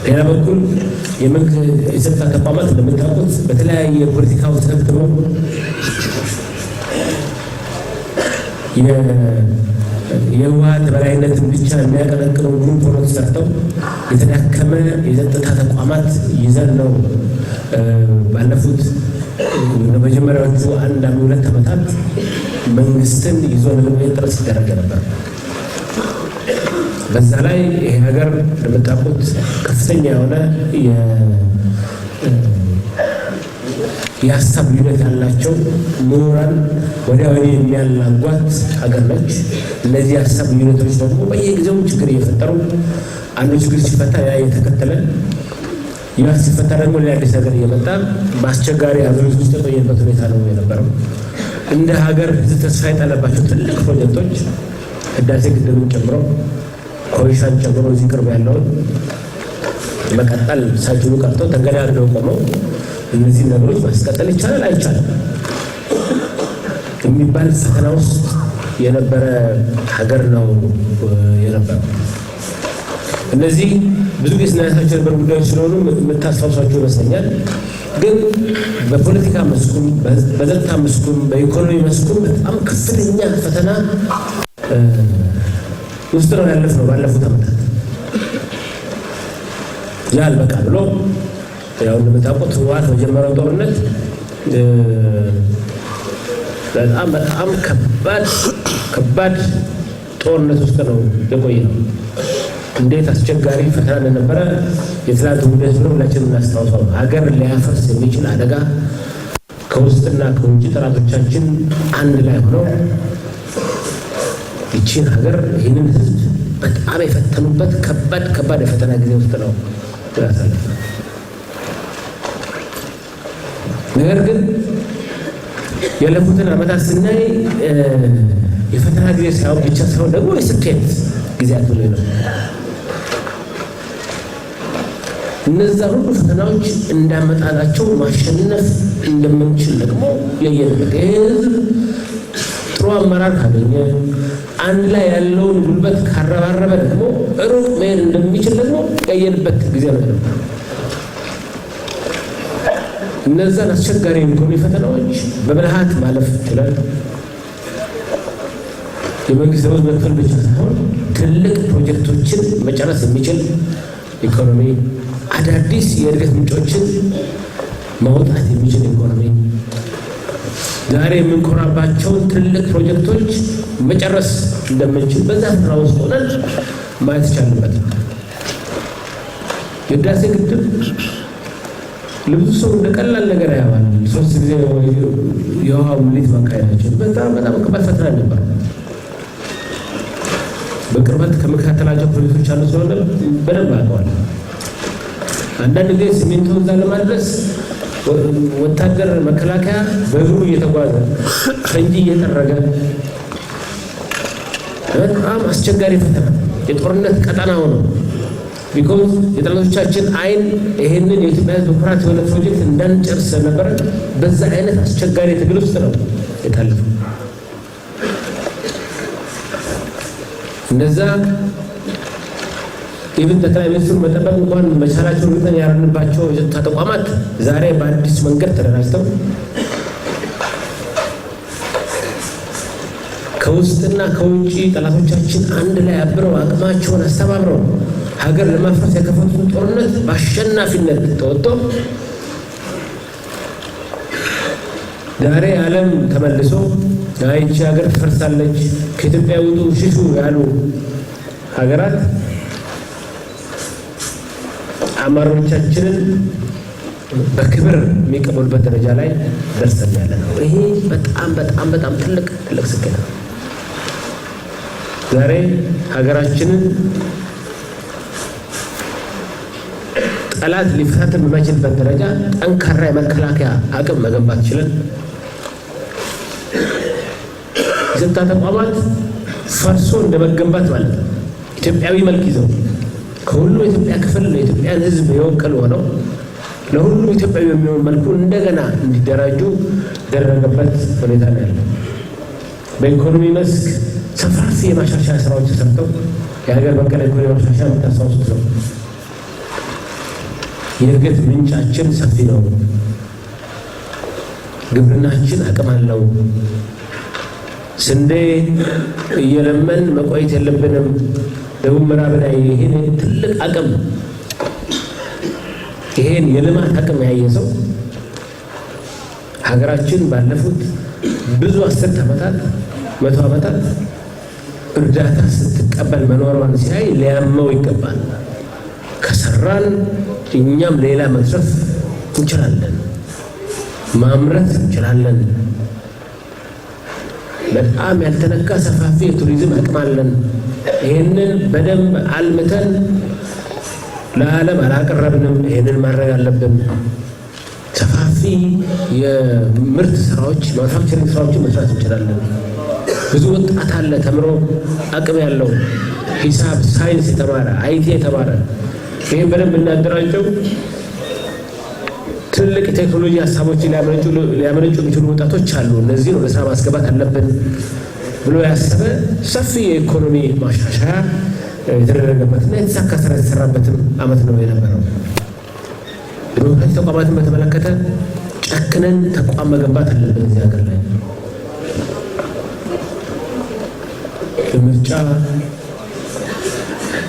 ሌላ በኩል የመንግስት የጸጥታ ተቋማት እንደምታውቁት በተለያየ የፖለቲካ ውስጥ ተብትበው የህወሓት በላይነትን ብቻ የሚያቀነቅኑ group ሆነው ተሰርተው የተዳከመ የጸጥታ ተቋማት ይዘን ነው ባለፉት ለመጀመሪያዎቹ አንድ ሁለት ዓመታት መንግስትን ይዞ ለመቆየት ጥረት ሲደረግ ነበር። በዛ ላይ ይሄ ሀገር እንደምታውቁት ከፍተኛ የሆነ የሀሳብ ልዩነት ያላቸው ምሁራን ወዲያ ወዲህ የሚያላጓት ሀገር ነች። እነዚህ የሀሳብ ልዩነቶች ደግሞ በየጊዜው ችግር እየፈጠሩ አንዱ ችግር ሲፈታ ያ እየተከተለ ያ ሲፈታ ደግሞ ሌላ አዲስ ነገር እየመጣ በአስቸጋሪ አዙሪት ውስጥ የቆየበት ሁኔታ ነው የነበረው። እንደ ሀገር ህዝብ ተስፋ የጣለባቸው ትልቅ ፕሮጀክቶች ህዳሴ ግድብን ጨምሮ ኮይሻን ጨምሮ እዚህ ቅርብ ያለውን መቀጠል ሳይችሉ ቀርተው ተገዳድረው ቆመው እነዚህ ነገሮች ማስቀጠል ይቻላል አይቻልም የሚባል ፈተና ውስጥ የነበረ ሀገር ነው የነበረው። እነዚህ ብዙ ጊዜ ስናነሳቸው የነበሩ ጉዳዮች ስለሆኑ የምታስታውሷቸው ይመስለኛል። ግን በፖለቲካ መስኩም፣ በጸጥታ መስኩም፣ በኢኮኖሚ መስኩም በጣም ከፍተኛ ፈተና ውስጥ ነው ያለፍነው ባለፉት ዓመታት። ያ አልበቃ ብሎ ያው እንደምታውቁት ህወሓት በጀመረው ጦርነት በጣም በጣም ከባድ ከባድ ጦርነት ውስጥ ነው የቆየነው። እንዴት አስቸጋሪ ፈተና እንደነበረ የትላንት ጉዳይ ስለሆነ ሁላችንም እናስታውሰው። ሀገር ሊያፈርስ የሚችል አደጋ ከውስጥና ከውጭ ጠላቶቻችን አንድ ላይ ሆነው ይቺን ሀገር ይህንን ህዝብ በጣም የፈተኑበት ከባድ ከባድ የፈተና ጊዜ ውስጥ ነው ያሳለፍነው። ነገር ግን ያለፉትን ዓመታት ስናይ የፈተና ጊዜ ሳይሆን ብቻ ሳይሆን ደግሞ የስኬት ጊዜያት ብሎ ነው። እነዛ ሁሉ ፈተናዎች እንዳመጣጣቸው ማሸነፍ እንደምንችል ደግሞ ያየንበት ይህ ህዝብ ጥሩ አመራር ካገኘ አንድ ላይ ያለውን ጉልበት ካረባረበ ደግሞ ሩቅ መሄድ እንደሚችል ደግሞ ያየንበት ጊዜ ነው የነበረው። እነዛን አስቸጋሪ የኢኮኖሚ ፈተናዎች በብልሃት ማለፍ ይችላል። የመንግስት ደመወዝ መክፈል ብቻ ሳይሆን ትልቅ ፕሮጀክቶችን መጨረስ የሚችል ኢኮኖሚ፣ አዳዲስ የእድገት ምንጮችን ማውጣት የሚችል ኢኮኖሚ፣ ዛሬ የምንኮራባቸውን ትልቅ ፕሮጀክቶች መጨረስ እንደምንችል በዛ ስራ ውስጥ ሆነን ማየት ይቻልበት። የህዳሴ ግድብ ለብዙ ሰው እንደ ቀላል ነገር ያየዋል። 3 ጊዜ የውሃ ሙሌት ማካሄዳችን በጣም በጣም ከባድ ፈተና ነበር። በቅርበት ከመከታተላቸው ፕሮጀክቶች አሉ ስለሆነ በደንብ አውቀዋለሁ። አንዳንድ ጊዜ ሲሚንቶ እዛ ለማድረስ ወታደር መከላከያ በእግሩ እየተጓዘ ፈንጂ እየጠረገ በጣም አስቸጋሪ ፈተና የጦርነት ቀጠና ሆኖ because የጠላቶቻችን አይን ይሄንን የኢትዮጵያ ሕዝብ ኩራት የሆነ ፕሮጀክት እንዳንጨርስ ስለነበረ በዛ አይነት አስቸጋሪ ትግል ውስጥ ነው የታለፈው። እንደዛ even ጠቅላይ ሚኒስትሩ መጠበቅ እንኳን መቻላቸውን እርግጠኛ ያልሆንባቸው የጸጥታ ተቋማት ዛሬ በአዲስ መንገድ ተደራጅተው ከውስጥና ከውጪ ጠላቶቻችን አንድ ላይ አብረው አቅማቸውን አስተባብረው ሀገር ለማፍረስ የከፈቱትን ጦርነት በአሸናፊነት ተወጥቶ ዛሬ ዓለም ተመልሶ ይህቺ ሀገር ትፈርሳለች፣ ከኢትዮጵያ ውጡ፣ ሽሹ ያሉ ሀገራት አመራሮቻችንን በክብር የሚቀበሉበት ደረጃ ላይ ደርሰን ያለ ነው። ይሄ በጣም በጣም በጣም ትልቅ ትልቅ ስኬት ነው። ዛሬ ሀገራችንን ጠላት ሊፈታተን በማይችልበት ደረጃ ጠንካራ የመከላከያ አቅም መገንባት ችለን የጸጥታ ተቋማት ፈርሶ እንደመገንባት ማለት ነው። ኢትዮጵያዊ መልክ ይዘው ከሁሉ የኢትዮጵያ ክፍል የኢትዮጵያን ሕዝብ የወከሉ ሆነው ለሁሉ ኢትዮጵያዊ በሚሆን መልኩ እንደገና እንዲደራጁ የተደረገበት ሁኔታ ነው ያለው። በኢኮኖሚ መስክ ሰፋፊ የማሻሻያ ስራዎች ተሰርተው የሀገር በቀል ኢኮኖሚ ማሻሻያ የምታስታውሱት ነው። የእድገት ምንጫችን ሰፊ ነው። ግብርናችን አቅም አለው። ስንዴ እየለመን መቆየት የለብንም። ደቡብ ምዕራብ ላይ ይህን ትልቅ አቅም፣ ይሄን የልማት አቅም ያየ ሰው ሀገራችን ባለፉት ብዙ አስርት ዓመታት፣ 100 ዓመታት እርዳታ ስትቀበል መኖሯን ሲያይ ሊያመው ይገባል። ከሰራን እኛም ሌላ መትረፍ እንችላለን፣ ማምረት እንችላለን። በጣም ያልተነካ ሰፋፊ የቱሪዝም አቅም አለን። ይህንን በደንብ አልምተን ለዓለም አላቀረብንም። ይህንን ማድረግ አለብን። ሰፋፊ የምርት ስራዎች፣ manufacturing ስራዎችን መስራት እንችላለን። ብዙ ወጣት አለ ተምሮ አቅም ያለው፣ ሂሳብ፣ ሳይንስ የተማረ፣ IT የተማረ። ይህን በደንብ እናደራጀው። ትልቅ የቴክኖሎጂ ሀሳቦችን ሊያመነጩ የሚችሉ ወጣቶች አሉ። እነዚህን ወደ ስራ ማስገባት አለብን ብሎ ያሰበ ሰፊ የኢኮኖሚ ማሻሻያ የተደረገበትና የተሳካ ስራ የተሰራበትም አመት ነው የነበረው። ዲሞክራሲ ተቋማትን በተመለከተ ጨክነን ተቋም መገንባት አለብን። እዚህ ሀገር ላይ የምርጫ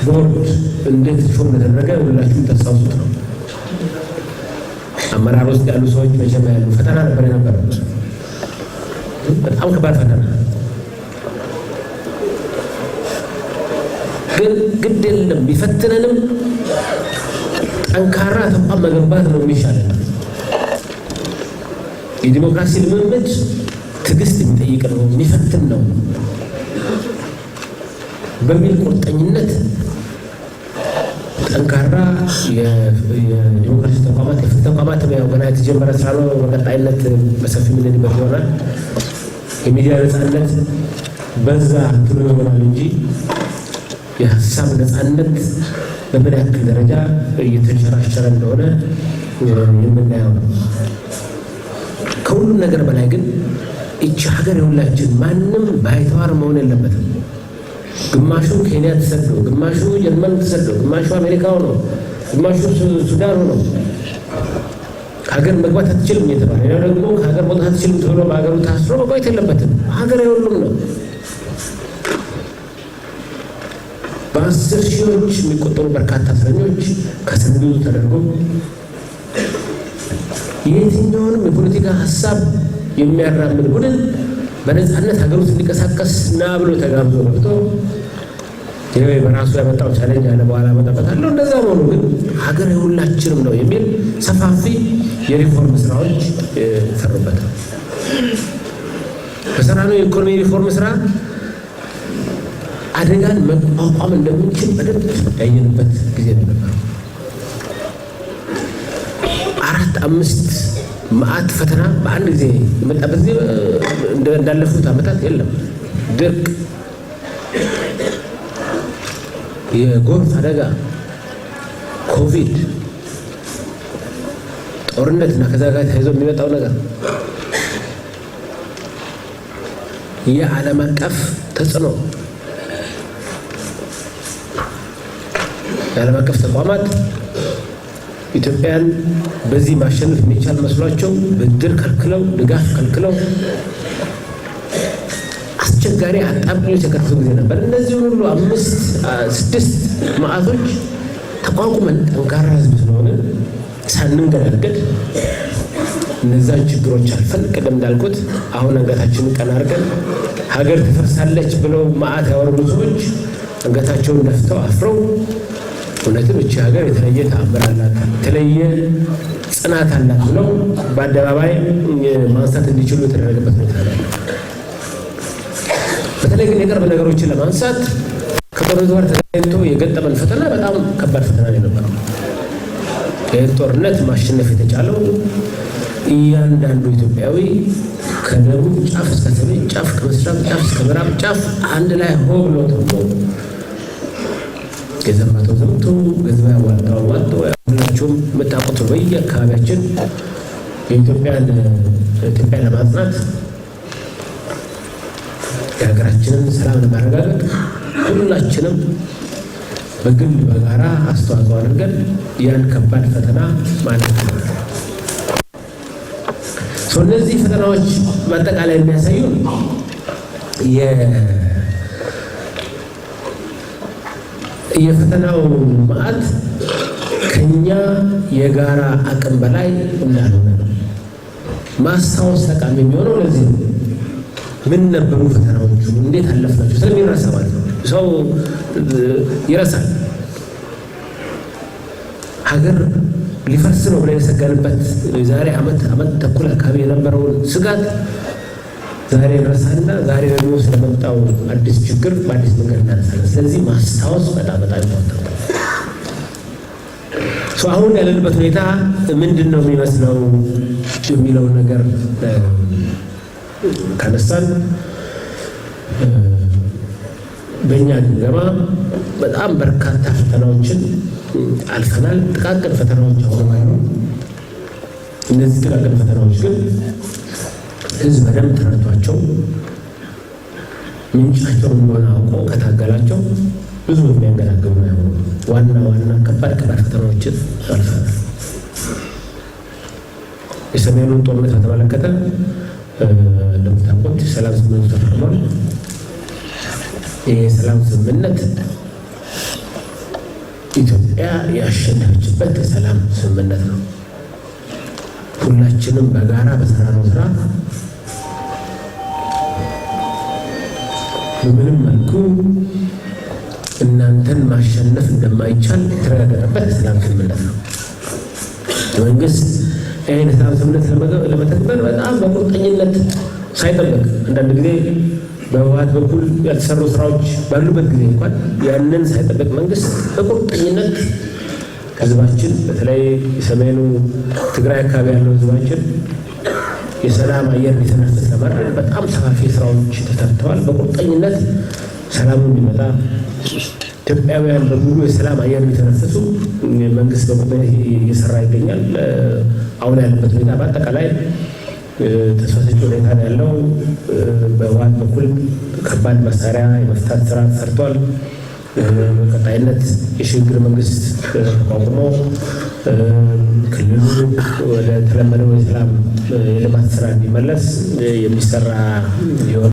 ቦርድ እንዴት ሪፎርም እንደተደረገ ሁላችሁም ታስታውሱት ነው። አመራር ውስጥ ያሉ ሰዎች መቼም ያሉ ፈተና ነበር የነበረው፣ በጣም ከባድ ፈተና። ግን ግድ የለም፣ ቢፈትነንም ጠንካራ ተቋም መገንባት ነው የሚሻለን። የዲሞክራሲ ልምምድ ትዕግስት የሚጠይቅ ነው፣ የሚፈትን ነው በሚል ቁርጠኝነት ጠንካራ የዲሞክራሲ ተቋማት፣ የፍትህ ተቋማት ያው ገና የተጀመረ ስራ ነው። በቀጣይነት በሰፊ የምንሄድበት ይሆናል። የሚዲያ ነፃነት በዛ እንትኑ ይሆናል እንጂ የሀሳብ ነፃነት በምን ያክል ደረጃ እየተንሸራሸረ እንደሆነ የምናየው ነው። ከሁሉም ነገር በላይ ግን ይቺ ሀገር የሁላችን፣ ማንም ባይተዋር መሆን የለበትም። ግማሹ ኬንያ ተሰዶ፣ ግማሹ ጀርመን ተሰዶ፣ ግማሹ አሜሪካ ሆኖ፣ ግማሹ ሱዳን ሆኖ ሀገር መግባት አትችልም እየተባለ፣ ሌላው ደግሞ ከሀገር መውጣት አትችልም ተብሎ በሀገሩ ታስሮ መቆየት የለበትም። ሀገር የሁሉም ነው። በ10 ሺዎች የሚቆጠሩ በርካታ እስረኞች ከእስር እንዲወጡ ተደርጎ የትኛውንም የፖለቲካ ሀሳብ የሚያራምድ ቡድን በነፃነት ሀገር ውስጥ እንዲንቀሳቀስ ና ብሎ ተጋብዞ ገብቶ፣ ይሄ በራሱ ያመጣው challenge አለ፣ በኋላ አመጣበታለሁ። እንደዛ መሆኑ ግን ሀገር የሁላችንም ነው የሚል ሰፋፊ የሪፎርም ስራዎች ሰሩበታል። በሰራነው የኢኮኖሚ ሪፎርም ስራ አደጋን መቋቋም እንደምንችል በደንብ ያየንበት ጊዜ ነው የነበረው። አራት አምስት መዓት ፈተና በአንድ ጊዜ የመጣበት ጊዜ እንዳለፉት ዓመታት የለም። ድርቅ፣ የጎርፍ አደጋ፣ ኮቪድ፣ ጦርነት እና ከዛ ጋር ተያይዞ የሚመጣው ነገር፣ የዓለም አቀፍ ተጽዕኖ፣ የዓለም አቀፍ ተቋማት ኢትዮጵያን በዚህ ማሸነፍ የሚቻል መስሏቸው ብድር ከልክለው፣ ድጋፍ ከልክለው አስቸጋሪ አጣብቂኝ የከተቱ ጊዜ ነበር። እነዚህ ሁሉ አምስት ስድስት መዓቶች ተቋቁመን ጠንካራ ህዝብ ስለሆነ ሳንንገዳገድ እነዛን ችግሮች አልፈን፣ ቅድም እንዳልኩት አሁን አንገታችንን ቀና አድርገን፣ ሀገር ትፈርሳለች ብለው መዓት ያወረዱ ሰዎች አንገታቸውን ደፍተው አፍረው፣ እውነትም እቺ ሀገር የተለየ ተአምር አላት፣ የተለየ ጽናት አላት ብለው በአደባባይ ማንሳት እንዲችሉ የተደረገበት ሁኔታ ነው። በተለይ ግን የቅርብ ነገሮችን ለማንሳት ከጦርነቱ ጋር ተገናኝቶ የገጠመን ፈተና በጣም ከባድ ፈተና ነው የነበረው። ይህን ጦርነት ማሸነፍ የተቻለው እያንዳንዱ ኢትዮጵያዊ ከደቡብ ጫፍ እስከ ሰሜን ጫፍ፣ ከምስራቅ ጫፍ እስከ ምዕራብ ጫፍ አንድ ላይ ሆ ብሎ ተብሎ የዘመተው ዘምቶ፣ ገንዘብ ያዋጣው አዋጥቶ፣ ሁላችሁም የምታውቁት ነው። በየአካባቢያችን ኢትዮጵያን ለማጽናት፣ የሀገራችንን ሰላም ለማረጋገጥ ሁላችንም በግል በጋራ አስተዋጽኦ አድርገን ያን ከባድ ፈተና ማለት ነው። እነዚህ ፈተናዎች በአጠቃላይ የሚያሳዩ የፈተናው መዓት ከኛ የጋራ አቅም በላይ እንዳልሆነ ነው። ማስታወስ ጠቃሚ የሚሆነው ለዚህ ነው። ምን ነበሩ ፈተናዎቹ፣ እንዴት አለፍናቸው ስለሚረሳ ማለት ነው። ሰው ይረሳል። ሀገር ሊፈርስ ነው ብለን የሰጋንበት የዛሬ ዓመት ዓመት ተኩል አካባቢ የነበረውን ስጋት ዛሬ ረሳና ዛሬ ደግሞ ስለመጣው አዲስ ችግር በአዲስ መንገድ እናነሳለን። ስለዚህ ማስታወስ በጣም በጣም important። አሁን ያለንበት ሁኔታ ምንድን ነው የሚመስለው የሚለውን ነገር ካነሳን በእኛ ግምገማ በጣም በርካታ ፈተናዎችን አልፈናል። ጥቃቅን ፈተናዎች አሁንም አሉ። እነዚህ ጥቃቅን ፈተናዎች ግን ህዝብ በደንብ ተረድቷቸው ምንጫቸው እንደሆነ አውቆ ከታገላቸው ብዙ የሚያንገላግሉ አይሆኑም። ዋና ዋና ከባድ ከባድ ፈተናዎችን አልፈናል። የሰሜኑን ጦርነት በተመለከተ እንደምታውቁት የሰላም ስምምነቱ ተፈርሟል። ይህ የሰላም ስምምነት ኢትዮጵያ ያሸነፈችበት የሰላም ስምምነት ነው። ሁላችንም በጋራ በሰራነው ስራ በምንም መልኩ እናንተን ማሸነፍ እንደማይቻል የተረጋገጠበት የሰላም ስምምነት ነው። መንግስት ይህን የሰላም ስምምነት ለመተግበር በጣም በቁርጠኝነት ሳይጠበቅ፣ አንዳንድ ጊዜ በህወሓት በኩል ያልተሰሩ ስራዎች ባሉበት ጊዜ እንኳን ያንን ሳይጠበቅ መንግስት በቁርጠኝነት ህዝባችን፣ በተለይ የሰሜኑ ትግራይ አካባቢ ያለው ህዝባችን የሰላም አየር እንዲተነፍስ ለማድረግ በጣም ሰፋፊ ስራዎች ተሰርተዋል። በቁርጠኝነት ሰላሙ እንዲመጣ፣ ኢትዮጵያውያን በሙሉ የሰላም አየር እንዲተነፍሱ መንግስት በቁርጠኝነት እየሰራ ይገኛል። አሁን ያለበት ሁኔታ በአጠቃላይ ተስፋ ሰጪ ሁኔታ ነው ያለው። በህወሓት በኩል ከባድ መሳሪያ የመፍታት ስራ ተሰርቷል። በቀጣይነት የሽግግር መንግስት ተቋቁሞ ክልሉ ወደ ተለመደው የሰላም የልማት ስራ እንዲመለስ የሚሰራ ይሆናል።